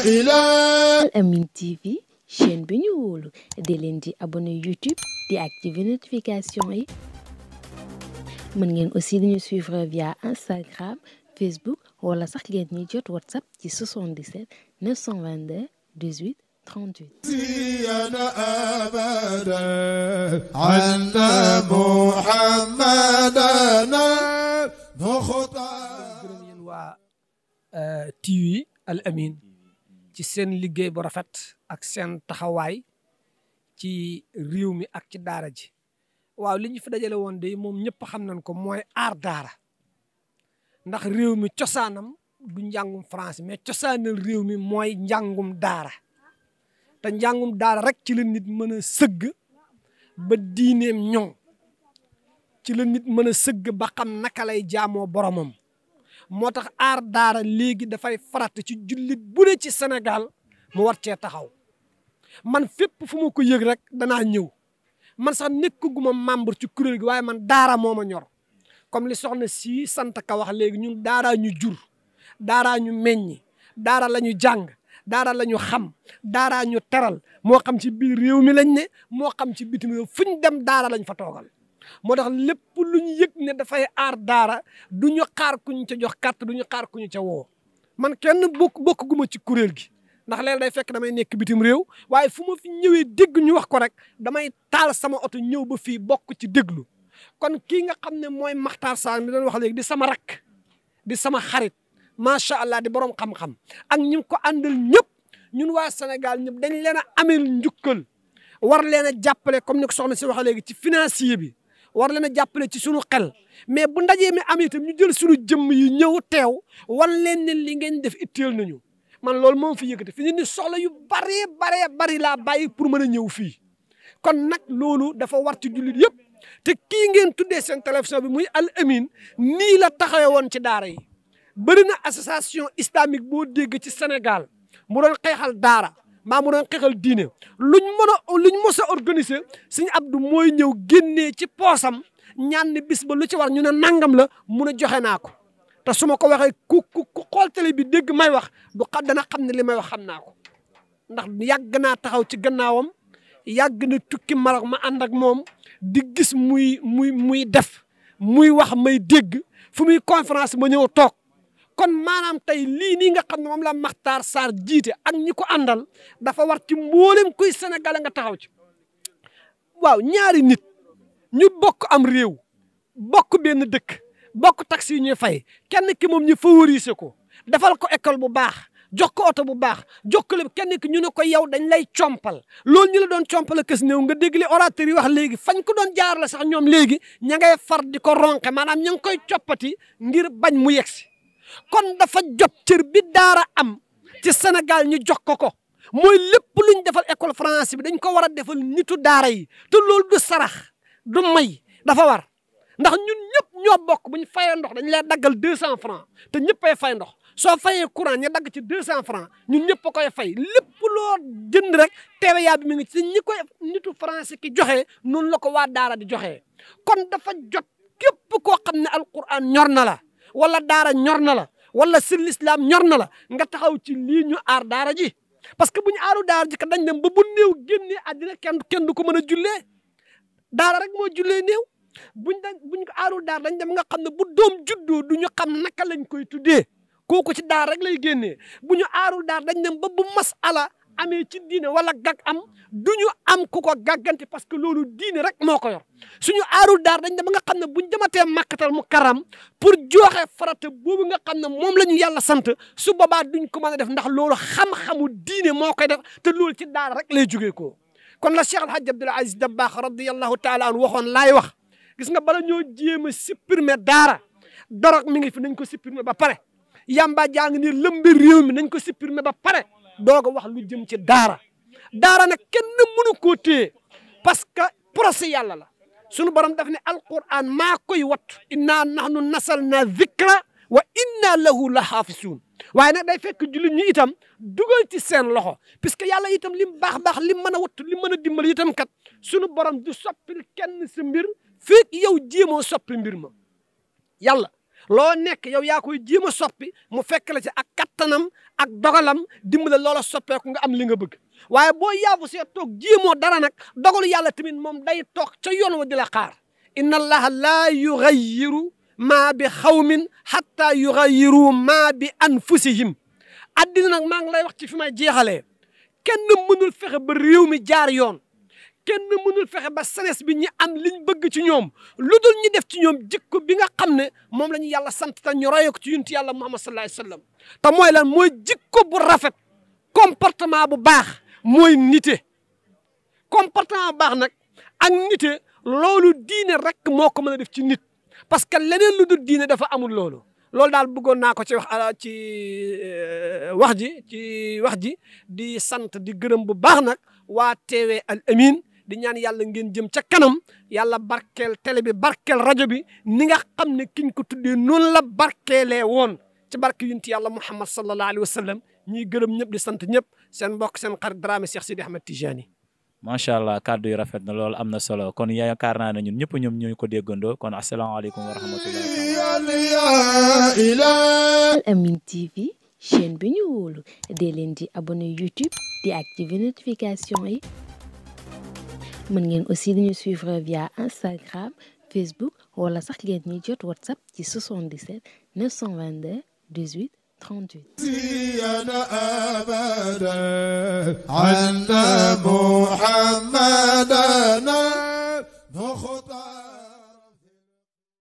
Al Amine TV chaîne bi ñu wóolu di leen di abonné YouTube di activer notification yi mën ngeen aussi di ñu suivre via Instagram Facebook wala sax ngeen ñuy jot WhatsApp ci 77 922 18 38. TV Al Amine ci seen liggéey bu rafet ak seen taxawaay ci réew mi ak ci daara ji waaw li ñu fi dajale woon de moom ñëpp xam nañ ko mooy aar daara ndax réew mi cosaanam du njàngum français mais cosaanal réew mi mooy njàngum daara te njàngum daara rek ci la nit mën a sëgg ba diineem ñoŋ ci la nit mën a sëgg ba xam naka lay jaamoo boromam. moo tax aar daara léegi dafay farat ci jullit bu ne ci Sénégal mu war cee taxaw man fépp fu ma ko yëg rek danaa ñëw man sax nekkaguma membre ci kuréel gi waaye man daara moo ma ñor comme li soxna si sant ka wax léegi ñun daaraa ñu jur daaraa ñu meññi daara la ñu jàng daara la ñu xam daaraa ñu teral moo xam ci biir réew mi lañ ne moo xam ci bitim réew fu ñu dem daara lañ fa toogal. moo tax lépp lu ñu yëg ne dafay aar daara du ñu xaar ku ñu ca jox carte du ñu xaar ku ñu ca woo man kenn bokk guma ci kuréel gi ndax léegi day fekk damay nekk bitim réew waaye fu ma fi ñëwee dégg ñu wax ko rek damay taal sama oto ñëw ba fii bokk ci déglu kon kii nga xam ne mooy Makhtar Sarr mi doon wax léegi di sama rakk di sama xarit macha allah di borom xam-xam ak ñi ko àndal ñëpp ñun waa Sénégal ñëpp dañ leen a ameel njukkal war leen a jàppale comme ni ko soxna si waxee léegi ci financier bi. war leen a jàppale ci sunu xel mais bu ndajee mi am itam ñu jël sunu jëmm yi ñëw teew wan leen ne li ngeen def itteel nañu man loolu moom fi yëkkati fi ñu ni soxla yu bari laa bàyyi pour mën a ñëw fii kon nag loolu dafa war ci jullit yëpp te kii ngeen tuddee seen télévision bi muy Al Amine nii la taxawee woon ci daara yi bëri na association islamique boo dégg ci Sénégal mu doon xeexal daara maa mu doon xeexal diine luñ mos a organiser Sëñ Abdou mooy ñëw génnee ci poosam ñaan ni bis ba lu ci war ñu ne nangam la mun a joxe naa ko te su ma ko waxee ku xool télé bi dégg may wax du xam dana xam ne li may wax xam naa ko ndax yàgg naa taxaw ci gannaawam yàgg na tukki Maroc ma ànd ak moom di gis muy def muy wax may dégg fu muy conférence ma ñëw toog. kon maanaam tey lii nii nga xam ne moom la Makhtar Sarr jiite ak ñi ko àndal dafa war ci mboolem kuy Sénégal nga taxaw ci waaw ñaari nit ñu bokk am réew bokk benn dëkk bokk taxi yi ñuy fay kenn ki moom ñu favoriser ko defal ko école bu baax jox ko oto bu baax jox ko lépp kenn ki ñu ne ko yow dañ lay compal loolu ñu la doon compal kës néew nga dégg li orateur yi wax léegi fañ ko doon jaar la sax ñoom léegi ña ngay far di ko ronke maanaam ña ngi koy coppati ngir bañ mu yegsi kon dafa jot cër bi daara am ci Sénégal ñu jox ko mooy lépp luñ defal école français bi dañ ko war a defal nitu daara yi te loolu du sarax du may dafa war ndax ñun ñëpp ñoo bokk bu ñu fayee ndox dañ lay daggal 200 francs te ñëppay fay ndox soo fayee courant ñu dagg ci 200 francs ñun ñëpp a koy fay lépp loo jënd rek TVA bi mi ngi ci ñi koy nitu français ki joxe noonu la ko waa daara di joxe kon dafa jot képp koo xam ne alquran ñor na la wala daara ñor na la wala si l'islam ñor na la nga taxaw ci lii ñu aar daara ji parce que bu ñu aaru daara ji kat dañ dem ba bu néew génnee àddina kenn du ko mën a jullee daara rek moo jullee néew buñ ko aaru daara dañ dem nga xam ne bu doom juddoo du ñu xam naka lañ koy tuddee kooku ci daara rek lay génnee bu ñu aaru daara dañ dem ba bu masala amee ci diine wala gag am du ñu am ku ko gàggante parce que loolu diine rek moo ko yor suñu aarul daar dañ dem ba nga xam ne buñ dematee màkkatal mu karam pour joxe farata boobu nga xam ne moom la ñu yàlla sant su boobaa duñ ko mën a def ndax loolu xam-xamu diine moo koy def te loolu ci daara rek lay jógee ko kon la Cheikh El Hadj Abdoul Aziz Dabakh radiyallahu taala anhu waxoon laay wax gis nga bala ñoo jéem a supprimer daara dorog mi ngi fi nañ ko supprimer ba pare yamba jaa ngi nii lëmbi réew mi nañ ko supprimer ba pare doog a wax lu jëm ci daara nag kenn mënu koo téye parce que procès yàlla la sunu borom daf ne alquran maa koy wattu inna nahnu nasalna dhikra wa inna lahu la xaafisuun waaye nag day fekk jullit ñi itam dugal ci seen loxo puisque yàlla itam lim baax lim mën a wattu lim mën a dimbali itam kat sunu borom du soppil kenn sa mbir fekk yow jéemoo soppi mbir ma yàlla loo nekk yow yaa koy jéem a soppi mu fekk la ci ak kattanam ak dogalam dimbale loola soppeeku nga am li nga bëgg waaye boo yaafu see toog jéemoo dara nag dogalu yàlla tamit moom day toog ca yoon wa di la xaar inna allaha laa yughayyiru maa bi xawmin hatta yughayyiru maa bi anfusihim addina nag maa ngi lay wax ci fi may jeexalee kenn mënul fexe ba réew mi jaar yoon kenn mënul fexe ba senes bi ñi am liñ bëgg ci ñoom lu dul ñi def ci ñoom jikko bi nga xam ne moom la ñu yàlla sant te ñu roye ko ci yunti yàlla Muhammad sallallahu alayhi wa sallam te mooy lan mooy jikko bu rafet comportement bu baax mooy nite comportement bu baax nag ak nite loolu diine rek moo ko mën a def ci nit parce que leneen lu dul diine dafa amul loolu daal bëggoon naa ko ci wax ji di sant di gërëm bu baax nag waa TV Al Amine di ñaan yàlla ngeen jëm ca kanam yàlla barkeel télé bi barkeel rajo bi ni nga xam ne kiñ ko tuddee noonu la barkeelee woon ci barke yunti yàlla Muhammad sallallahu alayhi wa sallam ñiy gërëm ñëpp di sant ñëpp seen mbokk seen xarit Dramé Cheikh Sidi Ahmed Tijani. macha allah kàddu yu rafet na loolu am na solo kon yaakaar naa ne ñun ñëpp ñoom ñu ko déggandoo kon asalaamaaleykum wa rahmatulah. Al Amine TV chaîne bi ñu wóolu dee leen di abonné YouTube di activer notification yi mën ngeen aussi di ñu suivre via Instagram Facebook wala sax ngeen ñuy jot WhatsApp ci 77 922 18 38. أبدا عند محمدنا